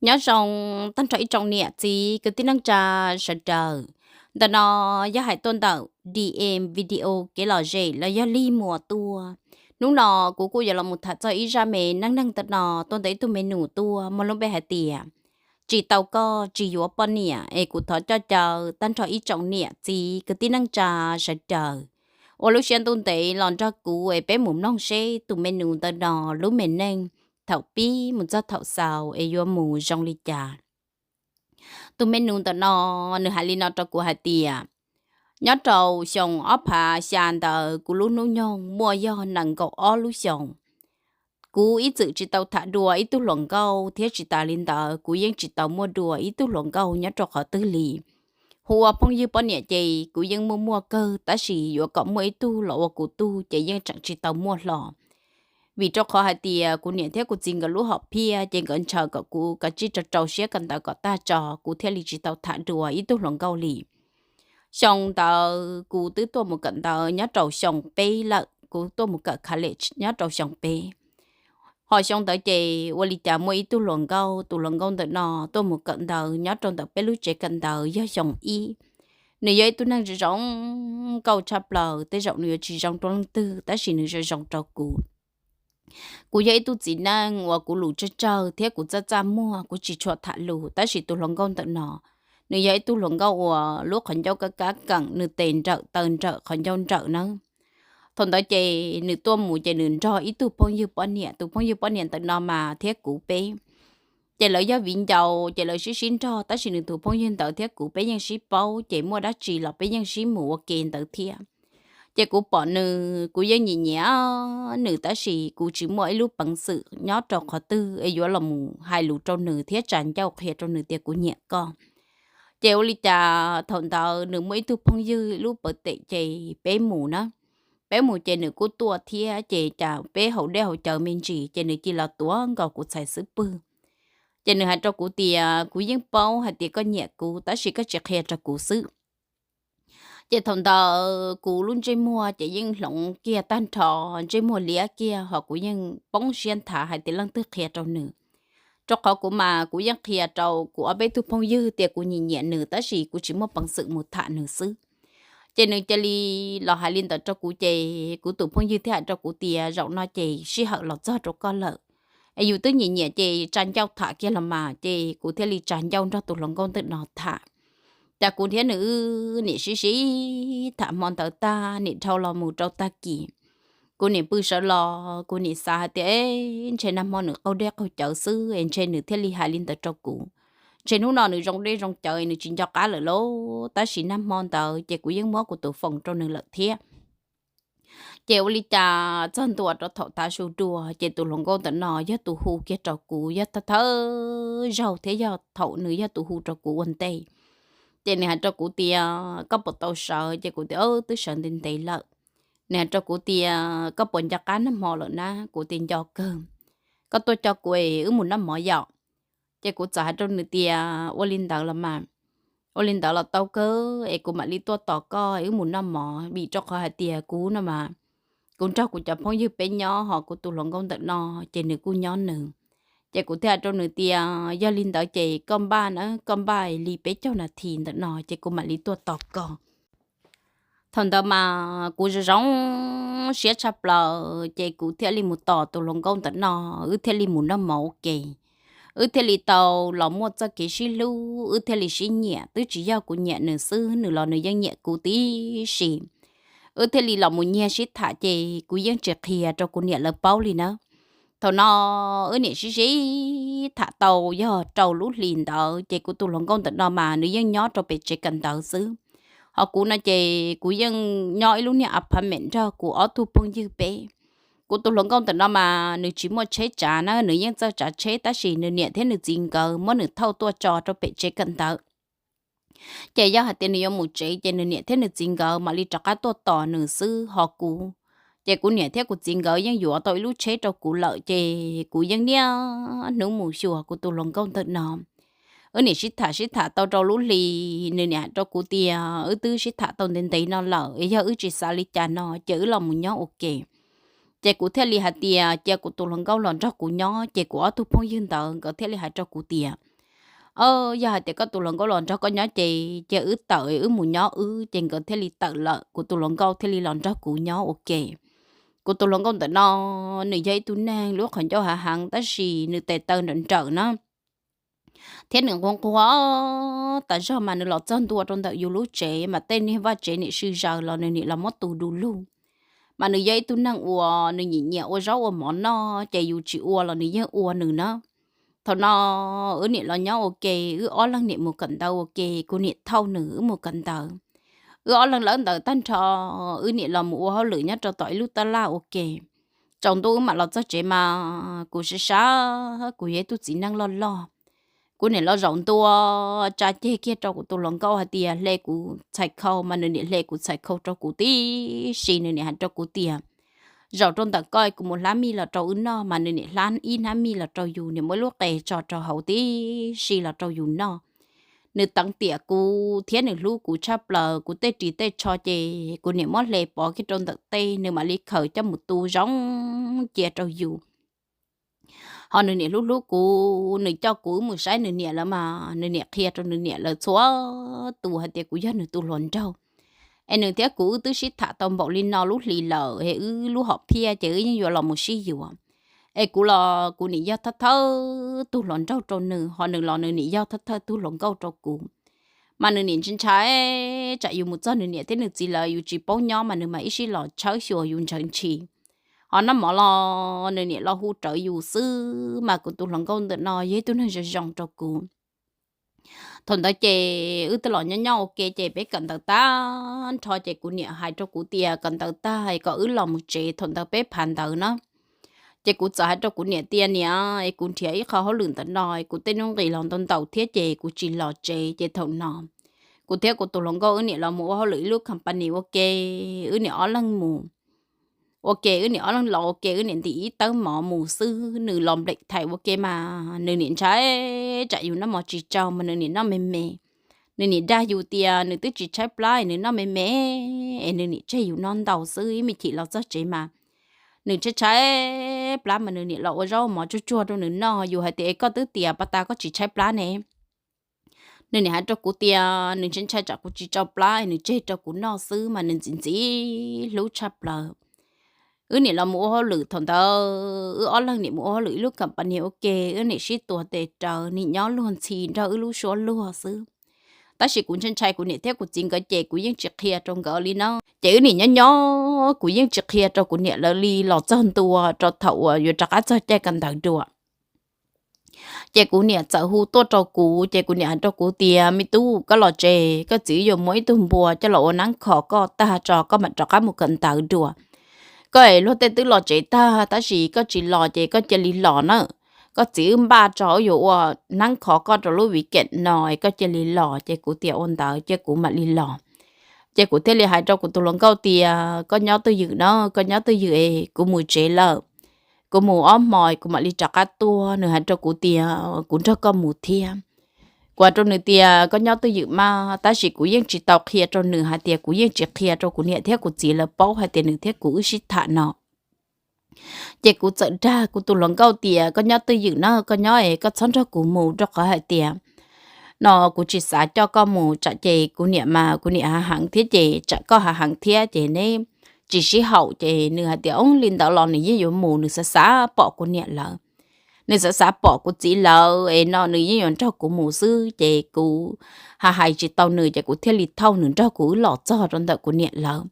Nyob zoo tag nrho ib tsoom niam txiv kwv tij neej tsa sawv daws. Ntawm no yog hais tuaj ntawm D M video kev lom zem los yog lig muas tuaj. Hnub no kuv kuj yuav los mus tham txog ib zaj me neej neeg ntawm no tuaj ntawm ib tug me nus tuaj muaj lub npe hais tias tsis tau koj tsis yuav poj niam es kuv thov coj caw tag nrho ib tsoom niam txiv kwv tij neej tsa sawv daws ua lub siab ntuj ntev los nrog kuv es peb mus mloog seb tus me nus ntawm no lub me neej thaum pib mus txog thaum xaus es yuav mus zoo li cas. Tus me nus ntawm no nws hais li no rau kuv hais tias nyob rau xyoo ob phav xya ntawd kuv lub hnub nyoog muaj yog nees nkaum ob lub xyoos. Kuv ib txwm tsis tau tham dua ib tug hluas nkauj thiab tsis tas li ntawd kuv yeej tsis tau muaj dua ib tug hluas nkauj nyob rau qhov twg li. Hu ua phooj ywg poj niam ces kuv yeej muaj muaj kawg tab sis yuav kom muaj ib tug los ua kuv tug ces yeej tseem tsis tau muaj hlo. Vim rau qhov hais tias kuv niam thiab kuv txiv nkawd lub hom phiaj ces nkawd ntshaw kom kuv kav tsij rau rau siab kawm ntawv kom tag tso kuv thiaj li tsis tau tham dua ib tug hluas nkauj li. Xyoo ntawd kuv twb tuaj mus kawm ntawv nyob rau xyoo peb lawm, kuv tuaj mus kawm college nyob rau xyoo peb. Ho xyoo ntawd ces ua li cas muaj ib tug hluas nkauj, tus hluas nkauj ntawm no tuaj mus kawm ntawv nyob rau ntawm peb lub tsev kawm ntawv yog xyoo ib. Nws yog ib tug neeg zoo zoo nkauj tshaj plaws, tej zaum nws yuav tsis zoo rau leej twg tab sis nws zoo zoo rau kuv. Kuv yog ib tug txiv neej uas kuv lus tsawg tsawg thiab kuv txaj txaj muag, kuv tsis tshua tham lus, tab sis tus hluas nkauj ntawm no nws yog ib tug hluas nkauj uas lub qhov ncauj kab kab keem, nws tes nrawm taw nrawm qhov ncauj nrawm nawb. Thaum ntawd ces nws tuaj mus ces nws nrog ib tug phooj ywg poj niam, tus phooj ywg poj niam ntawm no mas thiab kuv peb ces lawv yog viv ncaus ces lawv sib sib nrog, tab sis nws tus phooj ywg ntawd thiab kuv peb yeej sib paub ces muaj dab tsi los peb yeej sib mus ua ke ntawd thiab. Ces kuv pom nws kuv yeej nyiam nyiam nws tab sis kuv tsis muaj ib lub peev xwm nyob rau qhov twg es yuav los mus hais lus rau nws thiab tsa ncauj qhia rau nws tias kuv nyiam koj. Ces ua li cas thaum ntawd nws muaj ib tug phooj ywg lub pawv tem ces peb mus na, peb mus ces nws kuj tuaj thiab ces cas peb haus dej haus cawv me ntsis ces nws cia los tuav nkaus kuv txhais xub pwg. Ces nws hais rau kuv tias kuv yeej paub hais tias koj nyiam kuv tab sis koj tsis qhia rau kuv xwb. Ces thaum ntawd kuv lub ntsej muag ces yeej hloov kiag tag nrho, ntsej muag liab kiag ho kuv yeej poob siab nthav hais tias leej twg qhia rau nws. Rau qhov kuv mas kuv yeej qhia rau kuv ob peb tug phooj ywg tias kuv nyiam nyiam nws tab sis kuv tsis muaj peev xwm mus tham nws xwb. Ces nws cia li los hais li ntawd rau kuv ces kuv tus phooj ywg thiaj hais rau kuv tias zaum no ces sij hawm los txog rau koj lawm es yus twb nyiam nyiam ces tsa ncauj tham kiag los mas. Ces kuv thiaj li tsa ncauj nrog tus hluas nkauj ntawm no tham. Cas kuv thiab nws wb niam sib sib tham hmo ntawd tag niam dhau los mus rau tag kis, kuv niam pw sawv los kuv niam xav hais tias ntshe nag hmo nws qaug dej qaug cawv xwb es ntshe nws thiaj li hais li ntawd rau kuv. Ntshe hnub no nws zoo dej zoo cawv nws tsis nco qab lawm lauj, tab sis nag hmo ntawd ces kuv yeej muab kuv tus foos rau nws lawm thiab. Ces ua li cas txog ntua rau thaum tav su dua ces tus hluas nkauj ntawm no yog tus hu kiag rau kuv, yog thawj thawj zaug thiab yog thaum nws yog tus hu rau kuv ua ntej. Ces nws hais rau kuv tias koj puas tau sawv? Ces kuv tias twb sawv ntev ntev lawm. Nws hais rau kuv tias koj puas nco qab nag hmo lawm na? Kuv tias nco kawg. Koj tuaj coj kuv es wb mus noj mov yom. Ces kuv txawm hais rau nws tias ua li ntawd los mas, ua li ntawd los tau kawg es kuv mam li tuaj tos koj wb mus noj mov, vim rau qhov hais tias kuv no mas kuv nrog kuv cov phooj ywg peb nyob ho kuv tus hluas nkauj ntawm no ces nws kuj nyob nws. Ces kuv thiaj hais rau nws tias yog li ntawd ces koj npaj na, koj npaj li peb caug nas this ntawm no ces kuv mam li tuaj tos koj. Thaum ntawd mas kuv zoo zoo siab tshaj plaws ces kuv thiaj li mus tos tus hluas nkauj ntawm no, wb thiaj li mus noj mov ua ke. Wb thiaj li tau los muaj txoj kev sib hlub, wb thiaj li sib nyiam, twb tsis yog kuv nyiam nws xwb, nws los nws yeej nyiam kuv tib si. Wb thiaj li los mus nyiag sib tham ces kuv yeej tsis qhia rau kuv niam lawv paub li na. Thaum no wb niam sib sib tham tau yog rau lub hlis ntawd ces kuv tus hluas nkauj ntawm no mas nws yeej nyob rau pem tsev kawm ntawv xwb. Ho kuv no ces kuv yeej nyob ib lub niag apartment nrog kuv ob tug phooj ywg peb. Kuv tus hluas nkauj ntawm no mas nws tsis muaj tsheb tsav na, nws yeej txawj tsav tsheb tab sis nws niam thiab nws txiv nkawd muab nws thauj tuaj tso rau pem tsev kawm ntawv. Ces yog hais tias nws yuav mus tsev ces nws niam thiab nws txiv nkawd mam li rov qab tuaj tos nws xwb ho kuv. Ces kuv niam thiab kuv txiv nkawd yeej yuav tau ib lub tsheb rau kuv lawm ces kuv yeej niaj hnub mus xyuas kuv tus hluas nkauj ntawm no. Wb niam sib tham sib tham tau rau lub hlis, nws niam hais rau kuv tias wb twb sib tham tau ntev ntev no lawm es yog wb tsis xav li cas no ces wb los mus nyob ua ke. Ces kuv thiaj li hais tias cia kuv tus hluas nkauj los nrog kuv nyob, ces kuv ob tug phooj ywg ntawd nkawd thiaj li hais rau kuv tias Yog hais tias koj tus hluas nkauj los nrog koj nyob ces cia wb tawm, wb mus nyob wb. Ces nkawd thiaj li tawm lawm, kuv tus hluas nkauj thiaj li los nrog kuv nyob ua ke. Kuv tus hluas nkauj ntawm no nws yog ib tug neeg lub qhov ncauj hav heev tab sis nws tes taw nrawm nrawm na, thiab nws nquag nquag tas zog mas nws los txog ntua rau ntawm yus lub tsev mas tej niag vaj tsev niam sw zaws los nws niam los muab tu du lug. Mas nws yog ib tug neeg uas nws nyiam nyiam ua zaub ua mov noj ces yus tsis ua los nws yeej ua nws na. Thaum no wb niam los nyob ua ke, wb ob leeg niam mus kawm ntawv ua ke, kuv niam thauj nws wb mus kawm ntawv. Wb ob leeg lawb ntawv tag nrho, wb niam los mus ua hauj lwm nyob rau tom ib lub taj laj ua ke. Tsaus ntuj wb mam los txog tsev mas kuv sab sab, kuv yog ib tug txiv neej loj loj. Kuv niam los zaum ntua tsa ceg kiag rau kuv tus hluas nkauj hais tias hle kuv txhais khau, mas nws niam hle kuv txhais khau rau kuv tib si, nws niam hais rau kuv tias zaum rau ntawm koj, kuv mus hlab mij los rau wb noj, mas nws niam hlab ib hnab mij los rau yus, niam muab ib lub qe tso rau hauv tib si los rau yus noj. Nws teev tiam kuv thiab nws hlub kuv tshaj plaws, kuv tej ris tej tsho ces kuv niam muab hle pov kiag rau ntawm tej, nws mam li khaws coj mus tu zoo cia rau yus. Ho nws niam hlub hlub kuv, nws coj kuv wb mus saib nws niam lawm mas nws niam qhia rau nws niam lawv txhua tus hais tias kuv yog nws tus hluas nraug. Es nws thiab kuv wb twb sib tham tau npaum li no lub hlis lawm es wb lub hom phiaj ces wb yeej yuav los mus sib yuav. Es kuv los kuv niam yog thawj thawj tug hluas nraug rau nws, ho nws los nws niam yog thawj thawj tug hluas nkauj rau kuv. Mas nws niam ntshai ntshai tsam yus mus txog nws niam thiab nws txiv lawv yus tsis paub nyob mas nws mam ib sij los tshawb xyuas yus ntshaw ntshis. Ho noj mov los nws niam los hu rawv yus xwb, mas kuv tus hluas nkauj ntawm no yog ib tug neeg zoo zoo rau kuv. Thaum ntawd ces wb twb los nyob nyob ua ke ces peb kawm ntawv tag nrho ces kuv niam hais rau kuv tias kawm ntawv tag es kom wb los mus tsev, thaum ntawd peb phav ntawv na. Ces kuv txawm hais rau kuv niam tias niam, es kuv nrhiav ib qho hauj lwm ntawm no es kuv tej hnub nqis los ntau ntau thiab ces kuv tsis los tsev. Ces thaum no kuv thiab kuv tus hluas nkauj wb niam los mus ua hauj lwm ib lub company ua ke, wb niam ob leeg mus ua ke, wb niam ob leeg los ua ke, wb niam ntim ib tawb mov mus xwb, nws los nplem thais ua ke mas nws niam ntshai tsam yus noj mov tsis tsau mas nws niam noj me me. Nws niam dag yus tias nws twb tsis tshaib plab es nws noj me me, es nws niam tseg yus noj ntau xwb, ib me chim los txog tsev mas nws tshaib tshaib plab mas nws niam los ua zaub mov tsuag tsuag rau nws noj. Yus hais tias es koj twb tias pas tas koj tsis tshaib plab ne. Nws niam hais rau kuv tias nws ntshai ntshai tsam kuv tsis tsau plab es nws tseg rau kuv noj xwb mas nws ntxim ntxim hlub tshaj plaws. Wb niam los mus ua hauj lwm thaum ntawd, wb ob leeg niam mus ua hauj lwm ib lub company ua ke, wb niam sib tuav tes rawv, nim nyob luag ntxhi nrog wb lub suab luag xwb. Tab sis kuv ntshai ntshai kuv niam thiab kuv txiv nkawd ces kuv yeej tsis qhia rau nkawd li na. Ces wb niam nyob nyob kuv yeej tsis qhia rau kuv niam lawv li los txog ntua rau thaum uas yuav rov qab txog caij kawm ntawv dua. Ces kuv niam txawm hu tuaj rau kuv, ces kuv niam hais rau kuv tias me tub, koj los tsev, koj txiv yuav muab ib tug npua coj los ua neeb kho koj tag tso koj mam rov qab mus kawm ntawv dua. Koj es luag tej twb los tsev tag tab sis koj tsis los ces koj cia li los na. Koj txiv wb npaj tso wb yuav ua neeb kho koj rau lub weekend no es koj cia li los. Ces kuv tias ua ntawd ces kuv mam li los. Ces kuv thiaj li hais rau kuv tus hluas nkauj tias koj nyob twj ywm na, koj nyob twj ywm es kuv mus tsev lawm. Kuv mus ob hmo kuv mam li rov qab tuaj. Nws hais rau kuv tias kuv nrog koj mus thiab. Kuv hais rau nws tias koj nyob twj ywm mas, tab sis kuv yeej tsis tau qhia rau nws hais tias kuv yeej tsis qhia rau kuv niam thiab kuv txiv lawv paub hais tias nws thiab kuv wb sib tham no. Ces kuv txawm dag kuv tus hluas nkauj tias koj nyob twj ywm na, koj nyob es koj txhob nrog kuv mus, rau qhov hais tias no kuv tsis xav coj koj mus tsam ces kuv niam mas kuv niam hav heev thiab ces tsam koj hav heev thiab ces neb tsis sib haum. Ces nws hais tias o li ntawd los nws yeej yuav mus, nws xav xav pom kuv niam lawv, nws xav xav pom kuv txiv lawv es no nws yeej yuav nrog kuv mus xwb. Ces kuv hais hais tsis tau nws ces kuv thiaj li thauj nws nrog kuv wb los txog rau ntawm kuv niam lawv.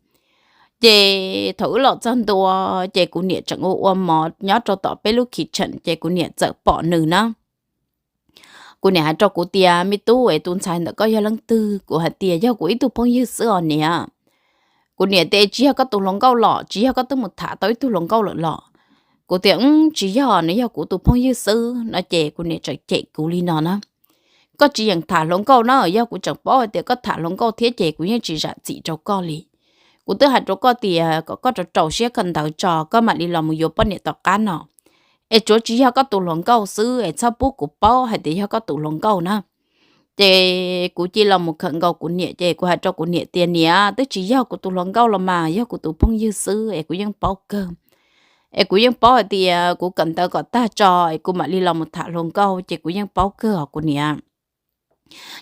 Ces thaum wb los txog ntua ces kuv niam tseem ua ua mov nyob rau tom peb lub kitchen ces kuv niam txawm pom nws na. Kuv niam hais rau kuv tias me tub, es tus ntxhais ntawm koj yog leej twg? Kuv hais tias yog kuv ib tug phooj ywg xwb os niam. Kuv niam tias tsis yog koj tus hluas nkauj los? Tsis yog koj twb mus tham tau ib tug hluas nkauj lawm los? Kuv tias tsis yog, nws yog kuv tus phooj ywg xwb no. Ces kuv niam tseem cem kuv li no na, koj tsis yeem tham hluas nkauj na, yog kuv tseem paub hais tias koj tham hluas nkauj thiab ces kuv yeej tsis zam txim rau koj li. Kuv twb hais rau koj tias kom koj rau rau siab kawm ntawv tso koj mam li los mus yuav poj niam tom qab no. Es tsuav tsis yog koj tus hluas nkauj xwb es txhob pub kuv paub hais tias yog koj tus hluas nkauj na. Ces kuv cia los mus khawm nkaus kuv niam ces kuv hais rau kuv niam tias niam, twb tsis yog kuv tus hluas nkauj los mas, yog kuv tus phooj ywg xwb es kuv yeej paub kawg. Es kuv yeej paub hais tias kuv kawm ntawv kom tag tso es kuv mam li los mus tham hluas nkauj ces kuv yeej paub kawg os kuv niam.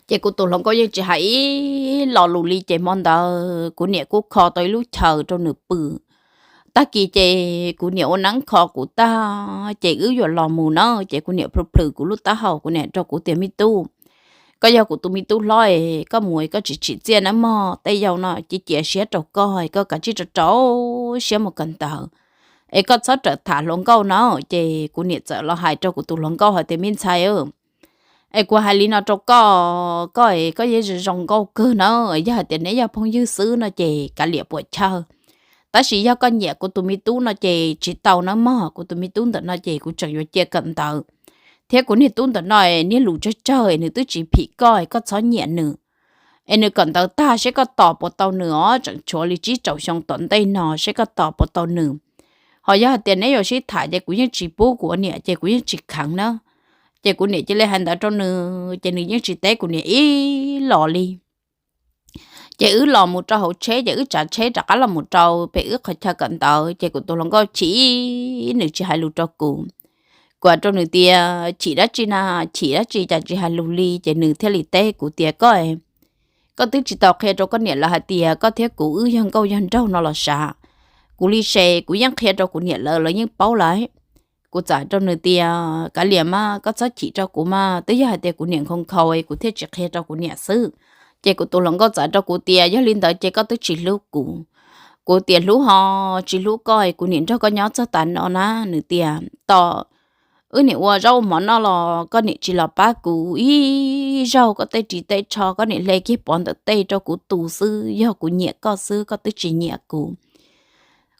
Ces kuv tus hluas nkauj yeej tsis hais ib lo lus li, ces hmo ntawd kuv niam kuj kho tau ib lub chaw rau nws pw. Tag kis ces kuv niam ua neeb kho kuv tag, ces wb yuav los mus na, ces kuv niam plhws plhws kuv lub taub hau, kuv niam rau kuv tias, Me tub, koj yog kuv tus me tub hlob, koj mus koj tsis tsim txiaj nawb mog, tej yam no cia cia siab rau koj, koj kav tsij rau rau siab mus kawm ntawv, es koj txhob rawm tham hluas nkauj no. Ces kuv niam txawm los hais rau kuv tus hluas nkauj hais tias, Me ntxhais, es kuv hais li no rau koj, koj es koj yeej zoo zoo nkauj kawg na, yog hais tias neb yog phooj ywg xwb no ces kav liam puam chawj, tab sis yog koj nyiam kuv tus me tub no ces tsis tau nawb mog, kuv tus me tub ntawm no ces kuv tseem yuav cia kawm ntawv, thiab kuv niag tub ntawm no niag lus tsawg tsawg, nws twb tsis phim koj, koj txhob nyiam nws. Es nws kawm ntawv tag seb koj tos puas tau nws os, tseem tshuav li tsib rau xyoo tom ntej no seb koj tos puas tau nws. Ho yog hais tias neb yuav sib tham ces kuv yeej tsis pub, kuv ua niam ces kuv yeej tsis kheev na. Ces kuv niam cia li hais ntawd rau nws ces nws yeej tsis teb kuv niam ib los li. Ces wb los mus rau hauv tsheb, ces wb tsav tsheb rov qab los mus rau pem wb qhov chaw kawm ntawv, ces kuv tus hluas nkauj chim, nws tsis hais lus rau kuv. Kuv hais rau nws tias, Chim dab tsi na, chim dab tsi cas tsis hais lus li? Ces nws thiaj li teb kuv tias, Koj, koj twb tsis tau qhia rau koj niam lawv hais tias koj thiab kuv wb yog nkauj yog nraug no los sav? Kuv li se kuv yeej qhia rau kuv niam lawv, lawv yeej paub lawm. Kuv txawm hais rau nws tias, Kav liam mas, koj txhob chim rau kuv mas, twb yog hais tias kuv niam nkhaus nkhaus es kuv thiaj tsis qhia rau kuv niam xwb. Ces kuv tus hluas nkauj txawm hais rau kuv tias, Yog li ntawd ces koj twb tsis hlub kuv. Kuv tias, Hlub ho tsis hlub koj, kuv niam nrog koj nyob txog tav no na. Nws tias, Tos wb niam ua zaub ua mov noj los koj niam tsis los pab kuv ib zaug, koj tej ris tej tsho koj niam hle kiag pov ntawm tej rau kuv tu xwb, yog kuv nyiam koj xwb, koj twb tsis nyiam kuv.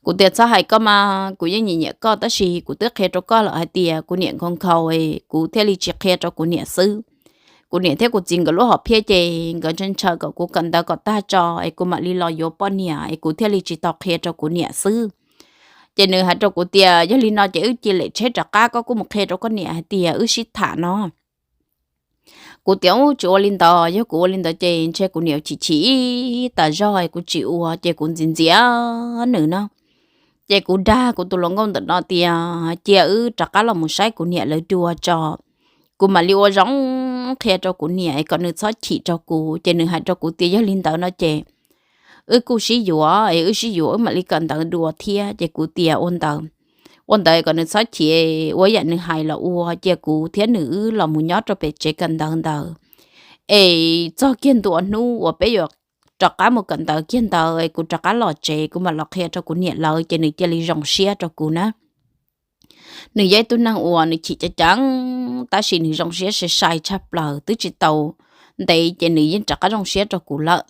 Kuv tias, Txhob hais koj mas, kuv yeej nyiam nyiam koj, tab sis kuv twb qhia rau koj lawm hais tias kuv niam nkhaus nkhaus, kuv thiaj li tsis qhia rau kuv niam xwb. Kuv niam thiab kuv txiv nkawd lub hom phiaj ces nkawd ntshaw ntshaw kom kuv kawm ntawv kom tag tso es kuv mam li los yuav poj niam, es kuv thiaj li tsis tau qhia rau kuv niam xwb. Ces nws hais rau kuv tias, Yog li no ces wb cia lem tsheb rov qab, koj kuj mus qhia rau koj niam hais tias wb sib tham no. Kuv tias, Ub, tsis ua li ntawd, yog kuv ua li ntawd ces ntshe kuv niam chim chim ib tas zog es kuv tsis ua, ces kuv ntxias ntxias nws na. Ces kuv dag kuv tus hluas nkauj ntawm no tias, Cia wb rov qab los mus saib kuv niam lawv dua tso, kuv mam li ua zoo qhia rau kuv niam kom nws txhob chim rau kuv. Ces nws hais rau kuv tias, Yog li ntawd no ces wb kuj sib yuav, es wb sib yuav wb mam li kawm ntawv dua thiab. Ces kuv tias, Ua ntawd, ua ntawd kom nws txhob chim, ua yam nws hais los ua, cia kuv thiab nws wb los mus nyob rau pem tsev kawm ntawv ntawd, es txog kiag ntua hnub uas peb yuav rov qab mus kawm ntawv kiag ntawd es kuv rov qab los tsev kuv mam los qhia rau kuv niam lawv. Ces nws cia li zoo siab rau kuv na. Nws yog ib tug neeg uas nws chim ceev ceev, tab sis nws zoo siab sai sai tshaj plaws, twb tsis tau ntev ces nws yeej rov qab zoo siab rau kuv lawm.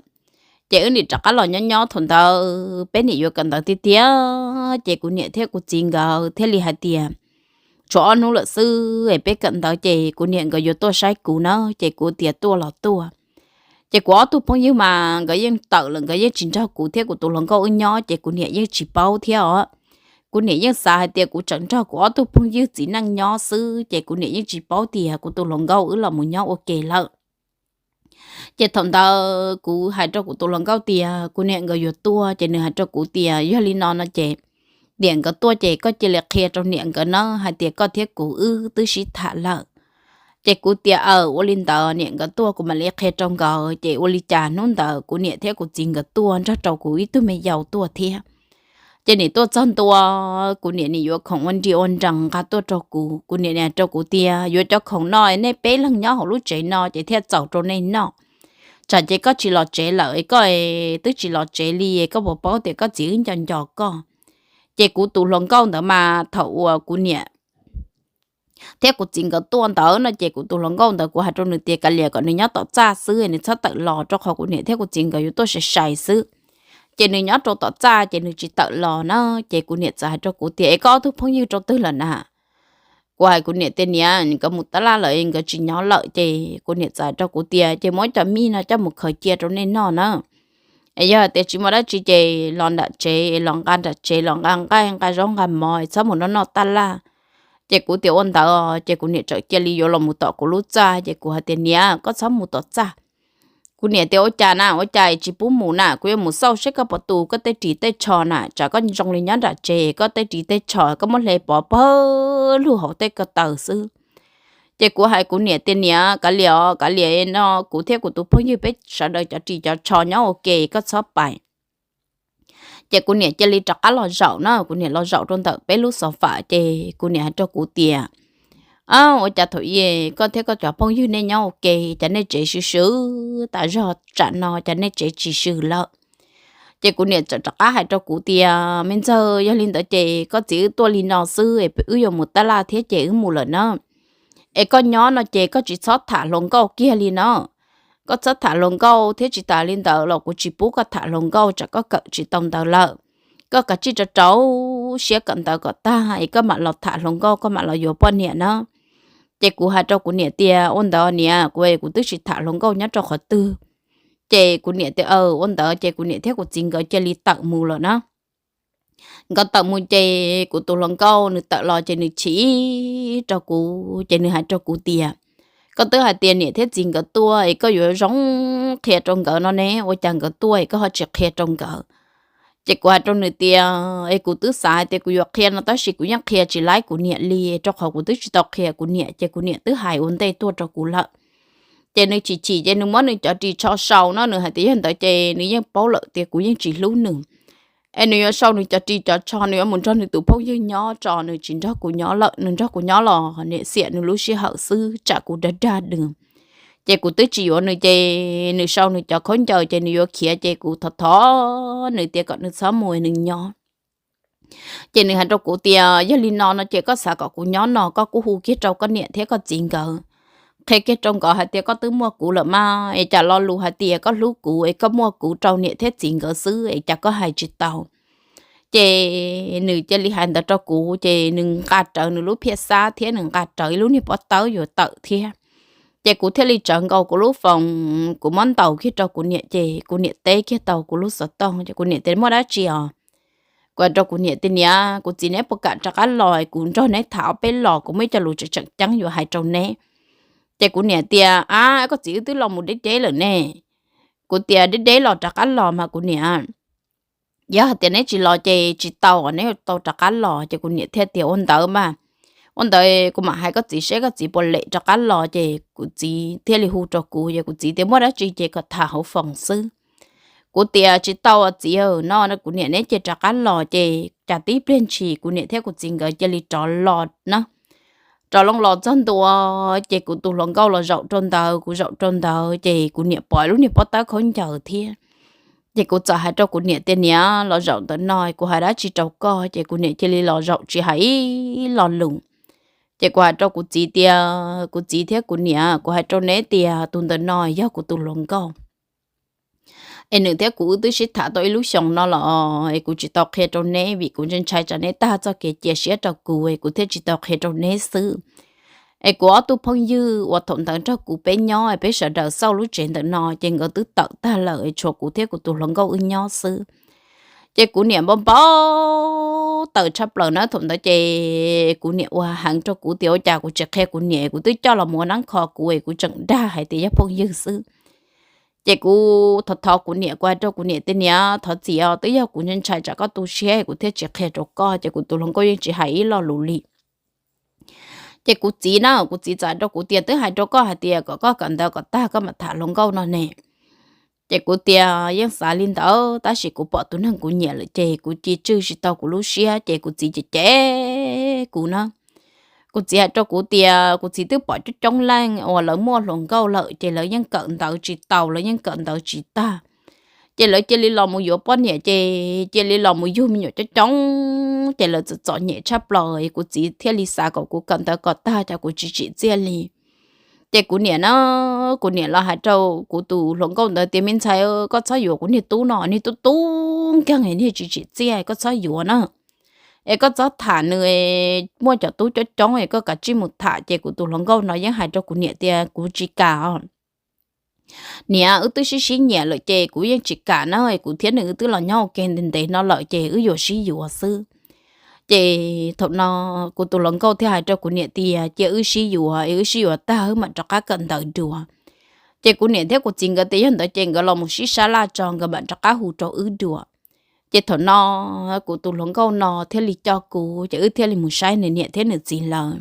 Ces wb nim rov qab los nyob nyob, thaum ntawd peb nim yuav kawm ntawv tiag tiag, ces kuv niam thiab kuv txiv nkawd thiaj li hais tias, Tshuav ob hnub lawm xwb es peb kawm ntawv ces kuv niam nkawd yuav tuaj saib kuv na. Ces kuv tias, Tuaj los tuaj. Ces kuv ob tug phooj ywg mas nkawd yeej tawm lawm, nkawd yeej tsis nrog kuv thiab kuv tus hluas nkauj wb nyob, ces kuv niam yeej tsis paub thiab os. Kuv niam yeej xav hais tias kuv tseem nrog kuv ob tug phooj ywg txiv neej nyob xwb, ces kuv niam yeej tsis paub tias kuv tus hluas nkauj wb los mus nyob ua ke lawm. Ces thaum ntawd kuv hais rau kuv tus hluas nkauj tias kuv niam nkawd yuav tuaj, ces nws hais rau kuv tias, Yog li no no ces niam nkawd tuaj ces koj cia li qhia rau niam nkawd na hais tias koj thiab kuv wb twb sib tham lawm. Ces kuv tias, Aw, ua li ntawd niam nkawd tuaj kuv mam li qhia rau nkawd. Ces ua li cas hnub ntawd kuv niam thiab kuv txiv nkawd tuaj nrog rau kuv ib tug me yaus tuaj thiab. Ces nim tuaj txog ntua, kuv niam nim yuav khoom ua nri ua nrees nqa tuaj rau kuv. Kuv niam nim hais rau kuv tias, Yuav cov khoom no nej peb leeg nyob hauv lub tsev no ces thiaj txaus rau nej noj. Tsam ces koj tsis los tsev lawm, koj twb tsis los tsev li, koj puas paub tias koj txiv wb nco nco koj? Ces kuv tus hluas nkauj ntawd mas thaum uas kuv niam thiab kuv txiv nkawd tuaj ntawd no, ces kuv tus hluas nkauj ntawd kuv hais rau nws tias kav liam kom nws nyob tom txaj xwb, nws txhob tawm los, rau qhov kuv niam thiab kuv txiv nkawd yuav tuaj sai sai xwb. Ces nws nyob rau tom txaj ces nws tsis tawm los na. Ces kuv niam txawm hais rau kuv tias, Es koj ob tug phooj ywg rau twg lawm na? Kuv hais kuv niam tias, Niam, nkawd mus tab laj lawm, nkawd tsis nyob lawm. Ces kuv niam txawm hais rau kuv tias, Ces muab cov mij no coj mus khaws cia rau nej noj na. Es yog tias tsis muaj dab tsi ces los nram tsev, los nqa nram tsev, los nqa nqaij nqa zaub nqa mov, txhob mus noj noj tab laj. Ces kuv tias, Ua ntawd. Ces kuv niam txawm cia li yuav los mus tom kuv lub txaj, ces kuv hais tias, Niam, koj txhob mus tom txaj. Kuv niam tias, Ua cas na, ua cas tsis pub mus na? Kuv yuav mus xauj seb koj puas tu koj tej ris tej tsho na, tsam koj zoo li nyob nram tsev, koj tej ris tej tsho koj muab hle pov pawg lug hauv tej ko taw xwb. Ces kuv hais kuv niam tias, Niam, kav liam os, kav liam no, kuv thiab kuv tus phooj ywg peb sawv daws cov ris cov tsho nyob ua ke, koj txhob pais. Ces kuv niam cia li rov qab los zaum na, kuv niam los zaum rau ntawm peb lub xov fam, ces kuv niam hais rau kuv tias, Ua cas thaum i koj thiab koj cov phooj ywg nej nyob ua ke, cas nej tsev swb swb tas zog, tsam no cas nej tsev tsis swb lawm? Ces kuv niam txawm rov qab hais rau kuv tias, Me ntxawg, yog li ntawd ces koj txiv wb tuaj li no xwb, wb yuav mus tab laj thiab ces wb mus lawm na. Es koj nyob no ces koj tsis txhob tham hluas nkauj kiag li no. Koj txhob tham hluas nkauj thiab, tsis tas li ntawd los kuv tsis pub koj tham hluas nkauj, tsam koj kawm tsis tau ntawv lawm. Koj kav tsij rau rau siab kawm ntawv kom tag es koj mam los tham hluas nkauj, koj mam los yuav poj niam na. Ces kuv hais rau kuv niam tias, Ua ntawd niam, kuv kuv twb tsis tham hluas nkauj nyob rau qhov twg. Ces kuv niam tias, Ua ntawd ces kuv niam thiab kuv txiv nkawd cia li tawm mus lawm na. Nkawd tawm mus ces kuv tus hluas nkauj nws tawm los ces nws chim rau kuv, ces nws hais rau kuv tias, Koj twb hais tias niam thiab txiv nkawd tuaj es koj yuav zoo qhia rau nkawd no ne, ua cas nkawd tuaj es koj ho tsis qhia rau nkawd? Ces kuv hais rau nws tias, Es kuv twb xav hais tias kuv yuav qhia no tab sis kuv yeej qhia tsis laib kuv niam li, rau qhov kuv twb tsis tau qhia kuv niam, ces kuv niam twb hais ua ntej tuaj rau kuv lawm. Ces nws chim chim ces nws muab nws cov ris tsho sau no, nws hais tias yog ntawd ces nws yeej paub lawm tias kuv yeej tsis hlub nws. Es nws yuav sau nws cov ris cov tsho, nws yuav mus nrog nws tus phooj ywg nyob tso, nws tsis nrog kuv nyob lawm, nws nrog kuv nyob los niam xiam nws lub sij hawm xwb, tsam kuv dag dag nws. Ces kuv twb tsis yuav nws, ces nws sau nws cov khaub ncaws ces nws yuav khiav, ces kuv thov thov nws tias kom nws txhob mus, nws nyob. Ces nws hais rau kuv tias, Yog li no no ces koj xav kom kuv nyob no, koj kuj hu kiag rau koj niam thiab koj txiv nkawd, qhia kiag rau nkawd hais tias koj twb muaj kuv lawm mas, es cas lo lus hais tias koj hlub kuv es koj muaj kuv rau niam thiab txiv nkawd xwb es cas koj hais tsis tau? Ces nws cia li hais ntawd rau kuv, ces nws nqa rawv nws lub phiaj xab thiab nws nqa rawv ib lub niag pob tawb yuav tawm thiab. Ces kuv thiaj li tsawv nkaus kuv lub foos, kuv muab ntaus kiag rau kuv niam, ces kuv niam teb kiag tau kuv lub xov tooj, ces kuv niam tias, Muaj dab tsi os? Kuv hais rau kuv niam tias, Niam, kuv txiv neb puas kam rov qab los kuv nrog neb tham ob peb los, kuv muaj ib co lus tseem tseem ceeb yuav hais rau neb. Ces kuv niam tias, Ab, koj txiv wb twb los mus deb deb lawm ne. Kuv tias, Deb deb los rov qab los mas kuv niam, yog hais tias neb tsis los ces tsis tau, neb yuav tau rov qab los. Ces kuv niam thiaj tias, Ua ntawd mas, ua ntawd kuv mam hais koj txiv seb koj txiv puas lem rov qab los. Ces kuv txiv thiaj li hu rau kuv, ces kuv txiv tias, Muaj dab tsi ces kom tham hauv foos xwb. Kuv tias, Tsis tau txiv aw, no kuv niam neb cia rov qab los ces cas tib pliag ntshis kuv niam thiab kuv txiv nkawd cia li rov los na. Rov loo los txog ntua, ces kuv tus hluas nkauj los zaum rau ntawd, kuv zaum rau ntawd, ces kuv niam pom lub niag pob tawb khaub ncaws thiab. Ces kuv txawm hais rau kuv niam tias, Niam, los zaum ntawm no kuv hais dab tsi rau koj? Ces kuv niam cia li los zaum tsis hais ib lo lus. Ces kuv hais rau kuv txiv tias, Kuv txiv thiab kuv niam, kuv hais rau neb tias tus ntawm no yog kuv tus hluas nkauj, es nws thiab kuv wb twb sib tham tau ib lub xyoos no los es kuv tsis tau qhia rau neb vim kuv ntshai ntshai tsam neb tag txoj kev cia siab rau kuv es kuv thiaj tsis tau qhia rau neb xwb. Es kuv ob tug phooj ywg uas thaum ntawd nrog kuv peb nyob es peb sawv daws xauj lub tsev ntawm no ces nkawd twb tawm tag lawm, tshuav kuv thiab kuv tus hluas nkauj wb nyob xwb. Ces kuv niam npau npau taws tshaj plaws na. Thaum ntawd ces kuv niam ua heev rau kuv tias, Ua cas kuv tsis qhia kuv niam? Kuv twb coj los mus ua neeb kho kuv es kuv tseem dag hais tias yog phooj ywg xwb. Ces kuv thov thov kuv niam, kuv hais rau kuv niam tias, Niam, thov txim os, twb yog kuv ntshai tsam koj tu siab kuv thiaj tsis qhia rau koj. Ces kuv tus hluas nkauj yeej tsis hais ib lo lus li. Ces kuv txiv na, kuv txiv txawm hais rau kuv tias, Twb hais rau koj hais tias kom koj kawm ntawv kom tag koj mam tham hluas nkauj no ne. Ces kuv tias, Yeej xav li ntawd, tab sis kuv pom tus neeg kuv nyiam lawm ces kuv cia tswj tsis tau kuv lub siab. Ces kuv txiv cem cem kuv na. Kuv txiv hais rau kuv tias kuv txiv twb pom coob coob leej uas lawv muaj hluas nkauj lawm ces lawv yeej kawm ntawv tsis tau, lawv yeej kawm ntawv tsis tag. Ces lawv cia li los mus yuav poj niam, ces cia li los mus yug me nyuam coob coob, ces lawv txom txom nyem tshaj plaws. Kuv txiv thiaj li xav kom kuv kawm ntawv kom tag, ces kuv tsis tsim txiaj li. Ces kuv niam na, kuv niam los hais rau kuv tus hluas nkauj ntawd tias, Me ntxhais, koj txhob yuav kuv niag tub no, niag tub tub nkeeg, niag tsis tsim txiaj, koj txhob yuav na. Es koj txhob tham nws, muaj cov tub coob coob es koj kav tsij mus tham. Ces kuv tus hluas nkauj no yeej hais rau kuv niam tias, Kuv tsis kam os. Niam, wb twb sib sib nyiam lawm ces kuv yeej tsis kam na, kuv thiab nws wb twb los nyob ua ke ntev ntev no lawm ces wb yuav sib yuav xwb. Ces thaum no kuv tus hluas nkauj thiaj hais rau kuv niam tias, Cia wb sib yuav, es wb sib yuav tag wb mam rov qab kawm ntawv dua. Ces kuv niam thiab kuv txiv nkawd tias yog ntawd ces nkawd los mus sib sab laj tso nkawd mam rov qab hu rau wb dua. Ces thaum no kuv tus hluas nkauj no thiaj li coj kuv, ces wb thiaj li mus saib nws niam thiab nws txiv lawv.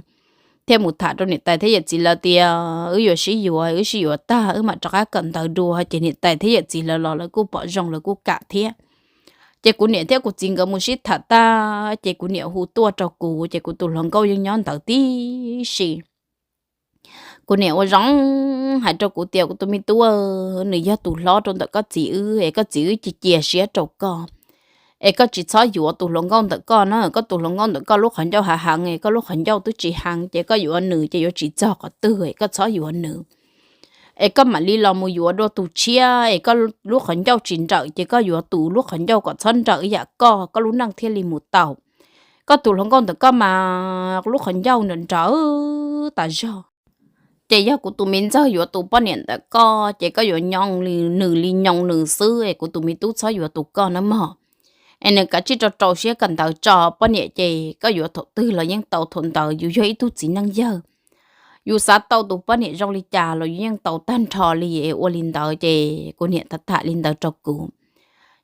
thiaj mus tham rau niam tais thiab yawm txiv lawv tias wb yuav sib yuav, wb sib yuav tag wb mam rov qab kawm ntawv dua. Ces niam tais thiab yawm txiv lawv los lawv kuj pom zoo lawv kuj kam thiab. Ces kuv niam thiab kuv txiv nkawd mus sib tham tag ces kuv niam hu tuaj rau kuv ces kuv tus hluas nkauj yeej nyob ntawd tib si. Kuv niam ua zoo hais rau kuv tias kuv tus me tub, nws yog tus hlob rau ntawm koj txiv wb es koj txiv wb cia cia siab rau koj, es koj tsis txhob yuav tus hluas nkauj ntawm koj na. Koj tus hluas nkauj ntawm koj lub qhov ncauj hav heev es koj lub qhov ncauj twb tsis heev ces koj yuav nws ces yuav tsis txog qhov twg es koj txhob yuav nws. Es koj mam li los mus yuav dua tus tshiab es koj lub qhov ncauj tsis nrawm ces koj yuav tus lub qhov ncauj kom txhob nrawm yam koj, koj lub neej thiaj li mus tau. Koj tus hluas nkauj ntawm koj mas lub qhov ncauj nrawm nrawm tas zog. Ces yog kuv tus me ntxawg yuav tus poj niam ntawm koj ces koj yuav nyooj nws li nyooj nws xwb es kuv tus me tub txhob yuav tus koj nawb mog. Es nws kav tsij rau rau siab kawm ntawv tso, poj niam ces koj yuav thaum twg los yeej tau thaum ntawd, yus yog ib tug txiv neej yawg, yus xav tau tus poj niam zoo li cas los yus yeej tau tag nrho li. Ua li ntawd ces kuv niam tham tham li ntawd rau kuv.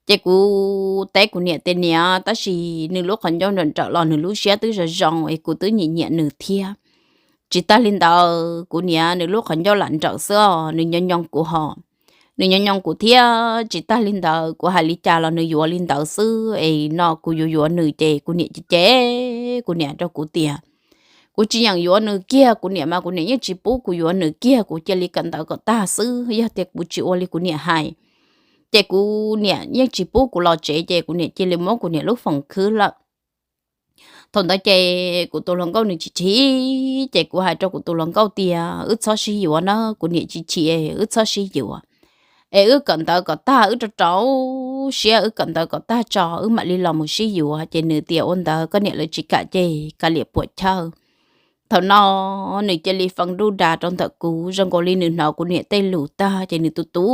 Ces kuv teb kuv niam tias niam, tab sis nws lub qhov ncauj nrawm nrawm los nws lub siab twb zoo zoo es kuv twb nyiam nyiam nws thiab. Tsis tag li ntawd kuv niam, nws lub qhov ncauj lam nrawm xwb os, nws nyooj nyooj kuv hos, nws nyooj nyooj kuv thiab. Tsis tag li ntawd kuv hais li cas los nws yuav li ntawd xwb es no kuv yuav yuav nws ces kuv niam cem cem, kuv niam rau kuv tias kuv tsis yeem yuav nws kiag, kuv niam mas kuv niam yeej tsis pub kuv yuav nws kiag, kuv cia li kawm ntawv kom tag xwb. Yog tias kuv tsis ua li kuv niam hais ces kuv niam yeej tsis pub kuv los tsev ces kuv niam cia li muab kuv niam lub foos khwb lawm. Thaum ntawd ces kuv tus hluas nkauj nws chim chim, ces kuv hais rau kuv tus hluas nkauj tias wb txhob sib yuav na, kuv niam chim chim, wb txhob sib yuav es wb kawm ntawv kom tag, wb rau rau siab wb kawm ntawv kom tag tso wb mam li los mus sib yuav. Ces nws tias ua ntawd koj niam lawv tsis kam ces kav liam puam chawj. Thaum no nws cia li fee nruj das rau ntawm kuv, zoo nkaus li nws hnov kuv niam tej lus tag ces nws tu tu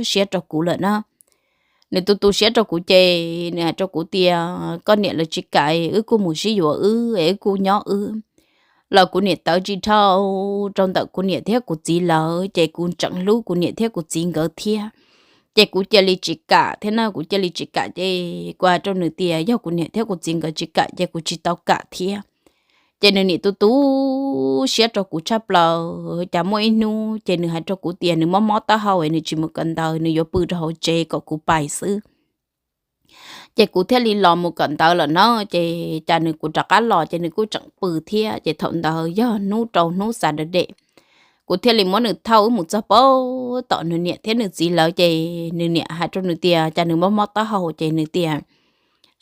siab rau kuv lawm na. Nws tu tu siab rau kuv ces nws hais rau kuv tias koj niam lawv tsis kam, wb kuj mus sib yuav wb es wb kuj nyob wb. Los kuv niam tawv tsis dhau rau ntawm kuv niam thiab kuv txiv lawv ces kuv tseem hlub kuv niam thiab kuv txiv nkawd thiab. Ces kuv cia li tsis kam thiab na, kuv cia li tsis kam ces kuv hais rau nws tias yog kuv niam thiab kuv txiv nkawd tsis kam ces kuv tsis tau kam thiab. Ces nws nim tu tu siab rau kuv tshaj plaws, cas muaj ib hnub ces nws hais rau kuv tias nws mob mob taub hau es nws tsis mus kawm ntawv, nws yuav pw rau hauv tsev kom kuv pais xwb. Ces kuv thiaj li los mus kawm ntawv lawm na, ces cas nws kuv rov qab los ces nws kuj tseem pw thiab. Ces thaum ntawd yog hnub rau hnub Saturday, kuv thiaj li muab nws thauj wb mus txog pab tom nws niam thiab nws txiv lawv, ces nws niam hais rau nws tias cas nws mob mob taub hau, ces nws tias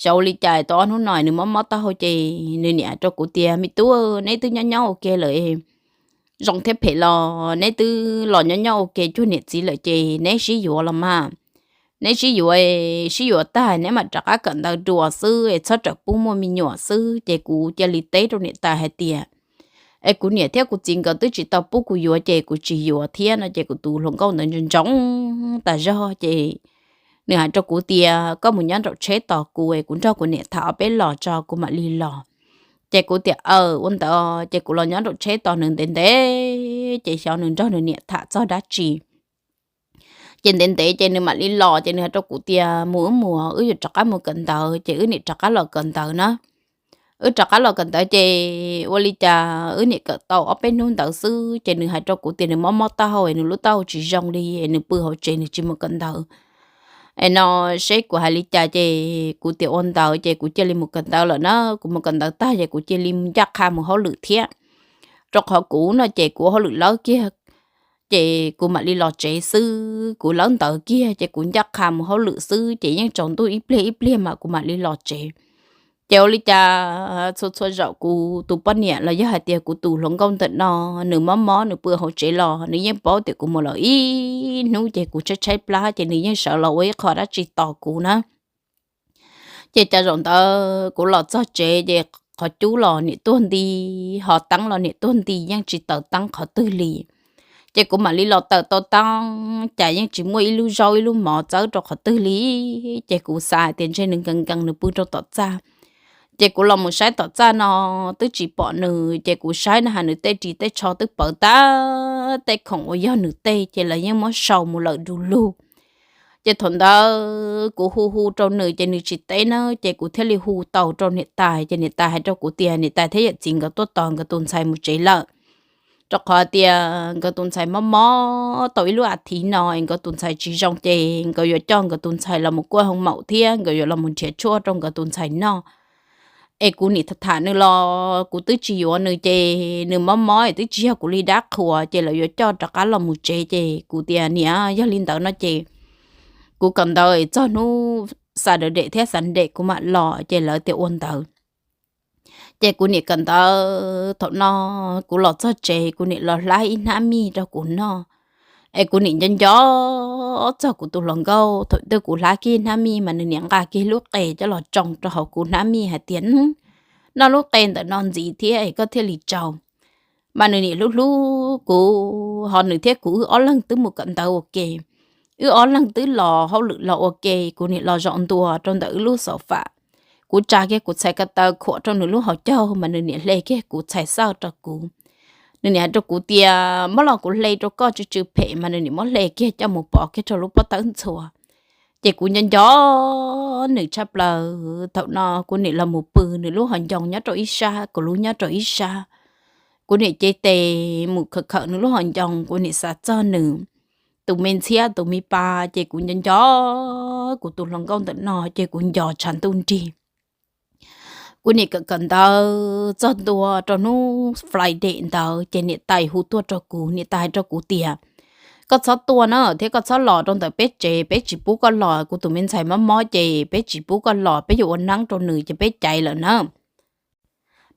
xyov ua li cas tau ob hnub no nws mob mob taub hau. Ces nws niam hais rau kuv tias me tub, neb twb nyob nyob ua ke lawm, zoo thiab phem los neb twb los nyob nyob ua ke cuag niam txiv lawm ces neb sib yuav los mas. Neb sib yuav, sib yuav tag neb mam rov qab kawm ntawv dua xwb es txhob rawm pub muaj me nyuam xwb. Ces kuv cia li teb rau niam tais hais tias es kuv niam thiab kuv txiv nkawd twb tsis tau pub kuv yuav ces kuv tsis yuav thiab no. Ces kuv tus hluas nkauj ntawd ntsoov ntsoov tas zog ces nws hais rau kuv tias koj mus nyob nraum tsheb tos kuv es kuv nrog kuv niam tham ob peb los tso kuv mam li los. Ces kuv tias aw ua ntawd, ces kuv los nyob nraum tsheb tos nws ntev ntev ces xyov nws nrog nws niam tham txog dab tsi. Ces ntev ntev ces nws mam li los ces nws hais rau kuv tias mus wb mus, wb yuav rov qab mus kawm ntawv. Ces wb nim rov qab los kawm ntawv na. Wb rov qab los kawm ntawv ces ua li cas wb nim kawm tau ob peb hnub ntawd xwb ces nws hais rau kuv tias nws mob mob taub hau, nws lub taub hau tsis zoo li, nws pw hauv tsev nws tsis mus kawm ntawv. Es no seb kuv hais li cas ces kuv tias ua ntawd ces kuv cia li mus kawm ntawv lawm na. Kuv mus kawm ntawv tag ces kuv cia li ncaj qha mus hauj lwm thiab, rau qhov kuv no ces kuv ua hauj lwm lawb kiag ces kuv mam li los tsev xwb. Kuv lawb ntawv kiag ces kuv ncaj qha mus hauj lwm xwb ces yeej tsaus ntuj ib pliag ib pliag mas kuv mam li los tsev. Ces ua li cas txhua txhua zaum kuv tus poj niam los yog hais tias kuv tus hluas nkauj ntawm no nws mob mob nws pw hauv tsev los nws yeej paub tias kuv mus lawm ib hnub ces kuv tshaib tshaib plab ces nws yeej sawv los ua ib qho dab tsi tos kuv na. Ces cas zaum ntawd kuv los txog tsev ces qhov cub los niam tuag nti, ho teeb los niam tuag nti, yeej tsis taws teeb qhov twg li. Ces kuv mam li los tawm tau teeb cas yeej tsis muaj ib lub zaub ib lub mov txawb rau qhov twg li. Ces kuv xav hais tias ntshe nws nkees nkees nws pw rau tom txaj. Ces kuv los mus saib tom txaj no twb tsis pom nws, ces kuv saib na has nws tej ris tej tsho twb pawv tag, tej khoom uas yog nws tej ces lawv yeej muab sau mus lawm du lug. Ces thaum ntawd kuv hu hu rau nws ces nws tsis teb na, ces kuv thiaj li hu tau rau niam tais, ces niam tais hais rau kuv tias niam tais thiab yawm txiv nkawd tuaj tos nkawd tus ntxhais mus tsev lawm, rau qhov tias nkawd tus ntxhais mob mob tau ib lub as thiv no es nkawd tus ntxhais tsis zoo, ces nkawd yuav coj nkawd tus ntxhais los mus kuaj hoo maum thiab nkawd yuav los mus nrhiav tshuaj rau nkawd tus ntxhais noj. Es kuv nim tham tham nws los kuv twb tsis yuav nws, ces nws mob mob es twb tsis yog kuv li dab qhuas, ces lawv yuav coj rov qab los mus tsev. Ces kuv tias niam, yog li ntawd no ces kuv kawm ntawv txog hnub Saturday thiab Sunday kuv mam los, ces lawv tias ua ntawd. Ces kuv nim kawm ntawv thaum no, kuv los txog tsev kuv nim los hlab ib hnab mij rau kuv noj. Es kuv nim nco nco txog kuv tus hluas nkauj, thaum twg kuv hlab kiag hnab mij mas nws nim nqa kiag lub qe coj los tsoo rau hauv kuv hnab mij hais tias, noj lub qe ntawm no ntxiv thiab es koj thiaj li tsau. Mas nws nim hlub hlub kuv, ho nws thiab kuv wb ob leeg twb mus kawm ntawv ua ke, wb ob leeg twb los hauj lwm los ua ke, kuv nim los zaum ntua rau ntawm wb lub xov fam, kuv tsa kiag kuv txhais ko taw khuam rau nws lub hauv caug mas nws nim hle kiag kuv txhais xawj rau kuv. Nws nim hais rau kuv tias muab los kuv hle rau koj tsw tsw phem, mas nws nim muab hle kiag coj mus pov kiag rau lub pob tawb ntxhua. Ces kuv nco nco nws tshaj plaws, thaum no kuv nim los mus pw nws lub hauv ncoo nyob rau ib sab, kuv lub nyob rau ib sab. Kuv nim cev tes mus khawm khawm nws lub hauv ncoo, kuv nim xav txog nws tus me ntxhiab tus me pa, ces kuv nco nco kuv tus hluas nkauj ntawm no ces kuv nco tshav ntuj nrig. Kuv nim kawm kawm ntawv txog ntua rau hnub Friday ntawd ces niam tais hu tuaj rau kuv, niam tais hais rau kuv tias koj txhob tuaj na thiab koj txhob los rau ntawm peb tsev, peb tsis pub koj los, kuv tus me ntxhais mob mob ces peb tsis pub koj los, peb yuav ua neeb rau nws ces peb caiv lawm na.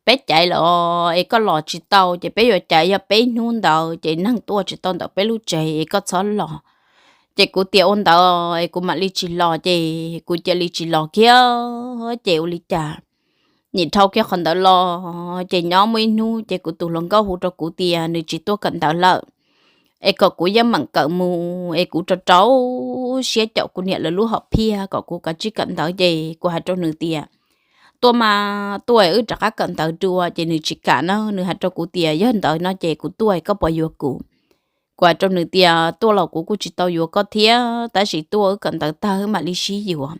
Peb caiv lawm es koj los tsis tau, ces peb yuav caiv yog peb hnub ntawd ces neeg tuaj tsis tau ntawm peb lub tsev es koj txhob los. Ces kuv tias ua ntawd es kuv mam li tsis los, ces kuv cia li tsis los kiag. Ces ua li cas nim dhau kiag qhov ntawd los ces nyob muaj ib hnub ces kuv tus hluas nkauj hu rau kuv tias nws tsis tuaj kawm ntawv lawm, es kom kuv yeej meem kawm mus es kuv rau rau siab caum kuv niam lawv lub hom phiaj kom kuv kav tsij kawm ntawv. Ces kuv hais rau nws tias tuaj mas tuaj wb rov qab kawm ntawv dua. Ces nws tsis kam na, nws hais rau kuv tias yog ntawd no ces kuv tuaj koj puas yuav kuv? Kuv hais rau nws tias tuaj los kuv kuj tsis tau yuav koj thiab, tab sis tuaj wb kawm ntawv tag wb mam li sib yuav.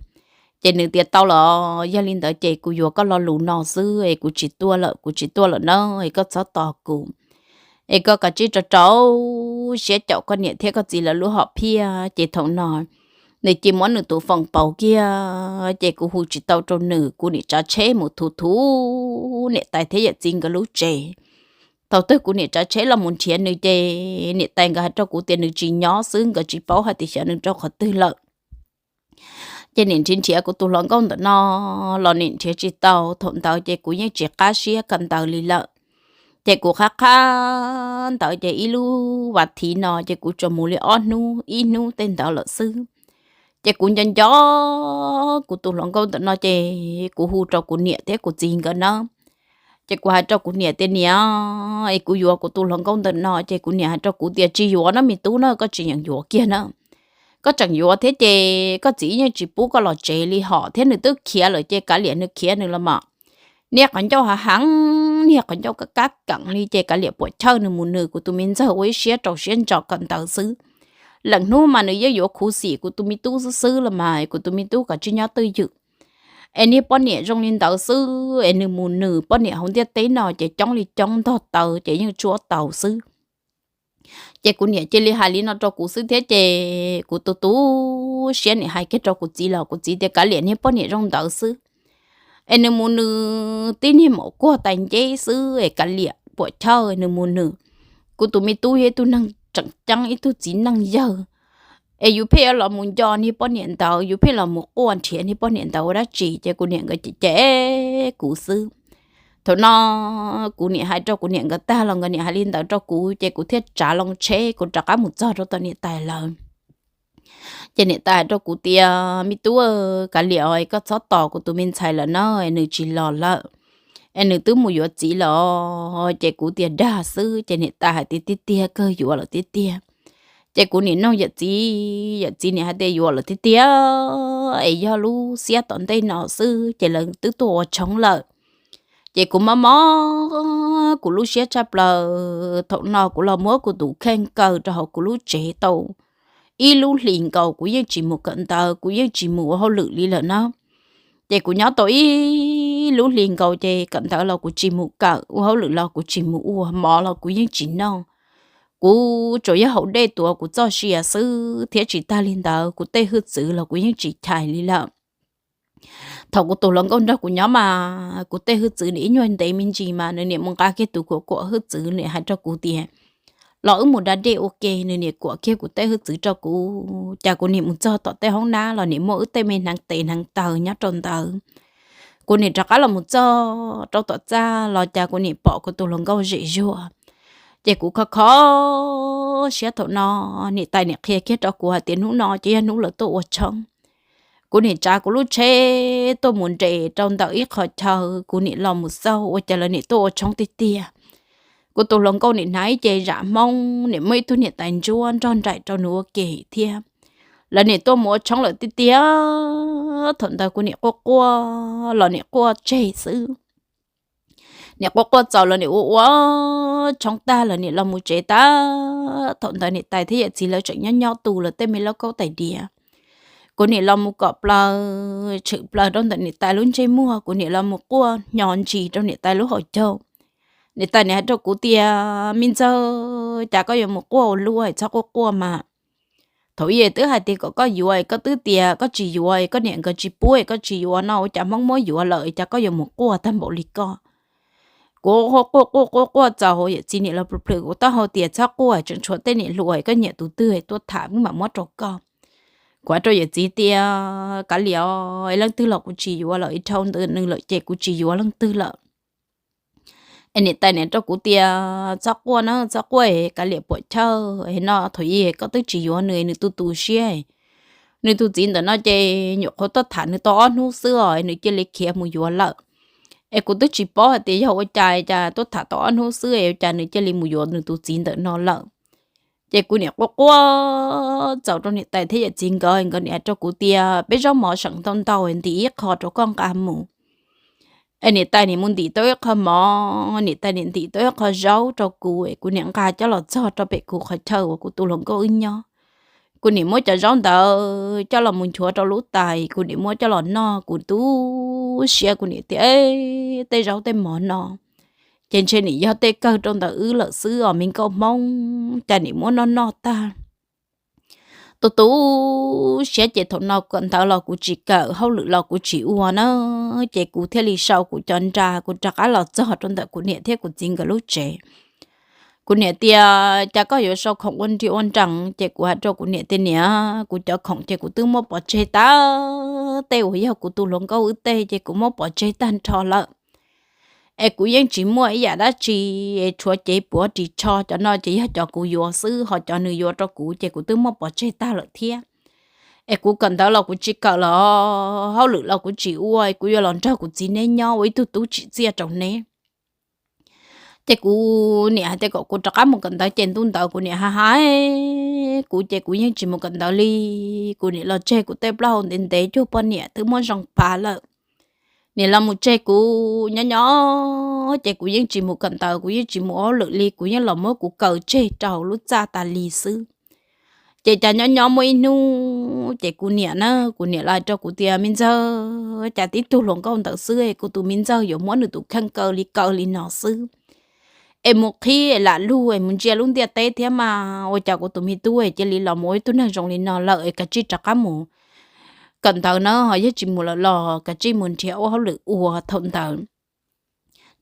Ces nws tias tau los, yog li ntawd ces kuv yuav koj lo lus no xwb es kuv tsis tuaj lawm, kuv tsis tuaj lawm na, es koj txhob tos kuv, es koj kav tsij rau rau siab caum koj niam thiab koj txiv lawv lub hom phiaj. Ces thaum no nws cia muab nws tus foos pauv kiag, ces kuv hu tsis tau rau nws, kuv nim tsav tsheb mus thuv thuv niam tais thiab yawm txiv nkawd lub tsev. Thaum twg kuv nim tsav tsheb los mus nrhiav nws ces niam tais nkawd hais rau kuv tias nws tsis nyob xwb, nkawd tsis paub hais tias xyov nws rau qhov twg lawm. Ces nim nrhiav nrhiav kuv tus hluas nkauj ntawm no los nim nrhiav tsis tau. Thaum ntawd ces kuv yeej tsis qab siab kawm ntawv li lawm. Ces kuv qhab qhab ntawd ces ib lub vas thiv no ces kuv tsuas mus li ob hnub ib hnub tej ntawd lawm xwb. Ces kuv nco nco kuv tus hluas nkauj ntawm no ces kuv hu rau kuv niam thiab kuv txiv nkawd na. Ces kuv hais rau kuv niam tias niam, es kuv yuav kuv tus hluas nkauj ntawm no. Ces kuv niam hais rau kuv tias tsis yuav no me tub na, koj tsis yeem yuav kiag na. Koj tseem yuav thiab ces koj txiv yeej tsis pub koj los tsev li hos, thiab nws twb khiav lawm ces kav liam nws khiav nws los mas. Niag qhov ncauj hav heev, niag qhov ncauj kab kab keem li ces kav liam puam chawj nws mus nws, kuv tus me ntxawg ua ib siab rau siab ntso kawm ntawv xwb. Leej hnub mas nws yeej yuav khuv xim kuv tus me tub xwb xwb los mas, kuv tus me tub kom tsis nyob twj ywm. Es niag poj niam zoo li ntawd xwb es nws mus nws poj niam hauv ntiaj teb no ces coob li coob ntog taw ces yeej tsuab tau xwb. Ces kuv niam cia li hais li no rau kuv xwb thiab ces kuv tu tu siab nim hais kiag rau kuv txiv los kuv txiv tias kav liam niag poj niam zoo ntawd xwb. Es nws mus nws tib niag maum kuag tais nceb xwb es kav liam puam chawj nws mus nws. Kuv tus me tub yog ib tug neeg tseem ceeb ib tug txiv neej yawg, es yus pheej yuav los mus nco niag poj niam ntawd, yus pheej los mus quaj nrhiav niag poj niam ntawd ua dab tsi? Ces kuv niam nkawd cem cem kuv xwb. Thaum no kuv niam hais rau kuv niam nkawd tag los nkawd niam hais li ntawd rau kuv ces kuv thiaj tsav loo tsheb kuv rov qab mus txog rau tom niam tais lawv. Ces niam tais hais rau kuv tias me tub, kav liam os, koj txhob tos kuv tus me ntxhais lawm na, es nws tsis los lawm, es nws twb mus yuav txiv lawm. Ces kuv tias dag xwb ces niam tais hais tias tiag tiag kawg, yuav lawm tiag tiag. Ces kuv niam noog yawm txiv, yawm txiv niam hais tias yuav lawm tiag tiag, es yog lub xiab tom ntej no xwb ces lawv twb tuaj ua tshoob lawm. Ces kuv mob mob kuv lub siab tshaj plaws, thaum no kuv los muab kuv tus kheej kaw rau hauv kuv lub tsev tau ib lub hlis nkaus kuv yeej tsis mus kawm ntawv, kuv yeej tsis mus ua hauj lwm li lawm na. Ces kuv nyob tau ib lub hlis nkaus ces kawm ntawv los kuv tsis mus kawm, ua hauj lwm los kuv tsis mus ua, mov los kuv yeej tsis noj. Kuv tsuas yog haus dej tuav kuv txoj sia xwb thiab tsis tag li ntawd kuv tej hwj txwv los kuv yeej tsis chais li lawm. Thaum kuv tus hluas nkauj nrog kuv nyob mas kuv tej hwj txwv nws ib nyuag ntev me ntsis mas nws niam mus nqa kiag tus kuam kuam hwj txwv, nws hais rau kuv tias los wb mus da dej ua ke. Nws niam kuam kiag kuv tej hwj txwv rau kuv, cas kuv niam mus txog tom tej hoob nab los niam muaj wb tej me hneev tes hneev taw nyob rau ntawd. Kuv niam rov qab los mus txog rau tom txaj los cas kuv niam pom kuv tus hluas nkauj zem zuag. Ces kuv kho kho siab thaum no, niam tais niam qhia kiag rau kuv hais tias hnub no ces yog hnub lawv tuaj ua tshoob. Kuv niam tsav kuv lub tsheb tuaj mus nres rau ntawm ib qho chaw, kuv niam los mus xauj ua cas lawv niam tuaj ua tshoob tiag tiag. Kuv tus hluas nkauj niam hnav ib ce zam Hmoob, niam muaj ib tug niam tais ntsuab nrog nraim rau nws ua ke thiab. Lawv niam tuaj mus ua tshoob lawm tiag tiag. Thaum ntawd kuv niam quaj quaj los niam quaj tseg xwb. Niam quaj quaj txaus los niam ua ua tshoob tag los niam los mus tsev tag. Thaum ntawd niam tais thiab yawm txiv lawv tseem nyob nyob tu lawv tej me lauj kaub tais diav. Kuv niam los mus kom plaws, tshwm plaws rau ntawm niam tais lub ntsej muag, kuv niam los mus quaj hnyo ntsis rau niam tais lub hauv caug. Niam tais niam hais rau kuv tias, me ntxawg, cas koj yuav mus quaj ua luaj, txhob quaj quaj mas. Thaum ub twb hais tias kom koj yuav, koj twb tias koj tsis yuav, koj niam nkawd tsis pub koj tsis yuav no, ua cas Hmoob muab yuav lawm cas koj yuav mus quaj tag npaum li koj. Kuv quaj quaj quaj quaj txaus, yawm txiv niam los plhws plhws kuv taub hau tias, txhob quaj, tseem tshuav tej niam hluas, koj nyiam tus twg tuaj tham wb mam muab rau koj. Kuv hais rau yawm txiv tias, kav liam, leej twg los kuv tsis yuav lawm, dhau ntawd nws lawm ces kuv tsis yuav leej twg lawm. Es niam tais niam rau kuv tias, txhob quaj na, txhob quaj, kav liam puam chawj no, thaum ub koj twb tsis yuav nws, nws tu tu siab. Nws tus txiv ntawm no ces nyuam qhuav tuaj tham nws tau ob hnub xwb os, nws cia li khiav mus yuav lawm. Es kuv twb tsis paub hais tias yog ua cas cas tuaj tham tau ob hnub xwb es ua cas nws cia li mus yuav nws tus txiv ntawm no lawm. Ces kuv niam quaj quaj txaus rau niam tais thiab yawm txiv nkawd, nkawd niam hais rau kuv tias, peb zaub mov seem ntau ntau, ntim ib qho rau koj nqa mus. Es niam tais niam mus ntim tau ib qho mov, niam tais niam ntim tau ib qho zaub rau kuv, kuv niam nqa coj los txog rau pem kuv qhov chaw uas kuv tus hluas nkauj wb nyob. Kuv niam muab cov zaub ntawd coj los mus nchuav rau lub tais, kuv niam muab coj los noj, kuv tu siab, kuv niam tias, tej zaub tej mov no ces ntshe nim yog tej kawg rau ntawm wb lawm xwb os me nkauj Hmoob, cas nim muab noj noj tag. Tu tu siab ces thaum no kawm ntawv los kuv tsis kawm, hauj lwm los kuv tsis ua na, ces kuv thiaj li sau kuv cov nra, kuv rov qab los txog rau ntawm kuv niam thiab kuv txiv nkawd lub tsev. Kuv niam tias, cas koj yuav sau khoom ua nri ua nrees? Ces kuv hais rau kuv niam tias, niam, kuv cov khoom ces kuv twb muab pov tseg tag, tej uas yog kuv tus hluas nkauj wb tej ces kuv muab pov tseg tag nrho lawm. Es kuv yeej tsis muaj ib yam dab tsi, es tshuav cev puav ris tsho cov no ces yog cov kuv yuav xwb, ho cov nws yuav rau kuv ces kuv twb muab pov tseg tag lawm thiab. Es kuv kawm ntawv los kuv tsis kawm los, hauj lwm los kuv tsis ua, kuv yuav los nrog kuv txiv neb nyob ua ib tug tub tsim txiaj rau neb. Ces kuv niam hais tias kom kuv rov qab mus kawm ntawv, ces ntu ntawd kuv niam hais hais kuv ces kuv yeej tsis mus kawm ntawv li. Kuv niam los tseg kuv tej plaub hau ntev ntev cuag poj niam twb muab zoo pav lawm. Niam los mus tseg kuv nyob nyob, ces kuv yeej tsis mus kawm ntawv, kuv yeej tsis mus ua hauj lwm li, kuv yeej los muab kuv kaw tseg rau lub txaj tas li xwb. Ces cas nyob nyob muaj ib hnub ces kuv niam na, kuv niam los hais rau kuv tias, me ntxawg, cas tib tug hluas nkauj ntawd xwb es kuv tus me ntxawg yuav muab nws tus kheej kaw li kaw li no xwb. Es mus qhib es lam lug es mus ntsia lub ntiaj teb thiab mas ua cas kuv tus me tub es cia li los mus ua ib tug neeg zoo li no lawm, es kav tsij rov qab mus kawm ntawv na, ho yog tsis mus lawm los kav tsij mus nrhiav ua hauj lwm ua. Thaum ntawd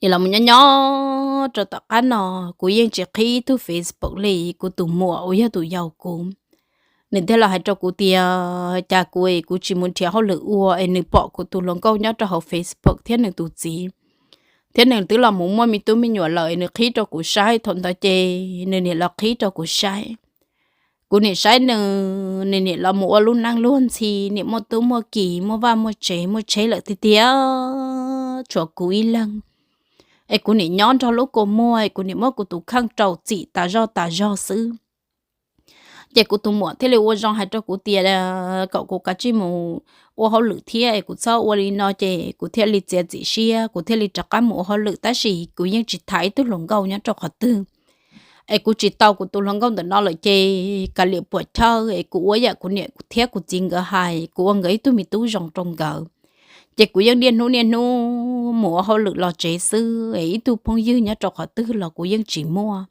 niam los mus nyob nyob rau tom qab no, kuv yeej tsis qhib ib tug Facebook li, kuv tus muam uas yog tus yaus kuv, nws thiaj los hais rau kuv tias, cas kuv es kuv tsis mus nrhiav hauj lwm ua es nws pom kuv tus hluas nkauj nyob rau hauv Facebook thiab nws tus txiv, thiab nws twb los mus muaj me tub me nyuam lawm es nws qhib rau kuv saib. Thaum ntawd ces nws niam los qhib rau kuv saib. Kuv niam saib nws, nws niam los mus ua lub neej luag ntxhi, niam muaj tub muaj ki, muaj vaj muaj tsev, muaj tsheb lawm tiag tiag, tshuav kuv ib leeg. Es kuv niam nyob nrog lub kua muag, es kuv niam muab kuv tus kheej rau txim tas zog tas zog xwb. Ces kuv tus muam thiaj li ua zoo hais rau kuv tias kom kuv kav tsij mus ua hauj lwm thiab, es kuv txhob ua li no, ces kuv thiaj li txiav txim siab, kuv thiaj li rov qab mus ua hauj lwm, tab sis kuv yeej tsis tham ib tug hluas nkauj nyob rau qhov twg. Es kuv tsis tau kuv tus hluas nkauj ntawm no lawm ces kav liam puam chawj es kuv ua yam kuv niam thiab kuv txiv nkawd hais, kuv ua nkawd ib tug me tub zoo rau nkawd. Ces kuv yeej niaj hnub niaj hnub mus ua hauj lwm los tsev xwb es ib tug phooj ywg nyob rau qhov twg los kuv yeej tsis muaj.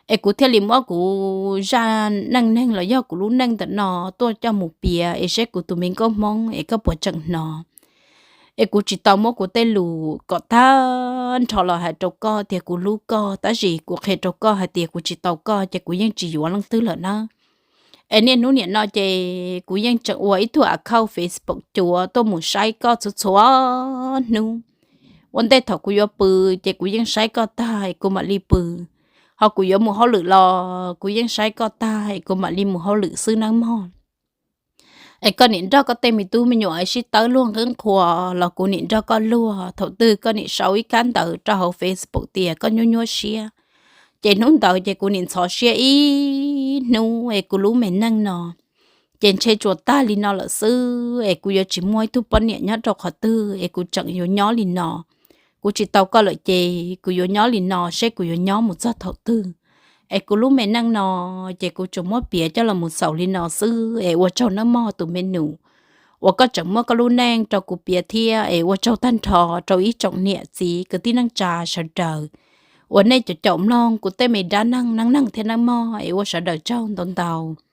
Es kuv thiaj li muab kuv zaj neej neeg los yog kuv lub neej ntawm no tuaj coj mus piav es seb kuv tus me nkauj Hmoob es koj puas tseem hnov. Es kuv tsis tau muab kuv tej lus kom tag nrho los hais rau koj tias kuv hlub koj, tab sis kuv qhia rau koj hais tias kuv tsis tau koj ces kuv yeej tsis yuav leej twg lawm nawb. Es niaj hnub niam no ces kuv yeej tseem ua ib tug account Facebook cuav tuaj mus saib koj txhua txhua hnub. Ua ntej thaum kuv yuav pw ces kuv yeej saib koj tag es kuv mam li pw, ho kuv yuav mus hauj lwm los kuv yeej saib koj tag es kuv mam li mus hauj lwm xwb nawb mog. Es koj niam nrog koj tej me tub me nyuam sib tawb luag nqeeb qhuas los kuv niam nrog koj luag. Thaum twg koj niam sau ib kab ntawv rau hauv Facebook tias koj nyuaj nyuaj siab, ces hnub ntawd ces kuv niam ntxhov siab ib hnub es kuv lub me neej no ces ntshe tsuas tag li no lawm xwb es kuv yuav tsis muaj ib tug poj niam nyob rau qhov twg es kuv tseem yuav nyob li no. Kuv tsis tau koj lawm ces kuv yuav nyob li no seb kuv yuav nyob mus txog thaum twg. Es kuv lub me neej no ces kuv tsuas muab piav coj los mus xaus li no xwb es ua tsaug nawb mog tus me nus uas koj tseem muab koj lub neej rau kuv piav thiab es ua tsaug tag nrho rau ib tsoom niam txiv kwv tij neej tsa sawv daws uas nej cov caum mloog kuv tej me dab neeg neej neeg thiab nawb mog es ua sawv daws tsaug ntau ntau.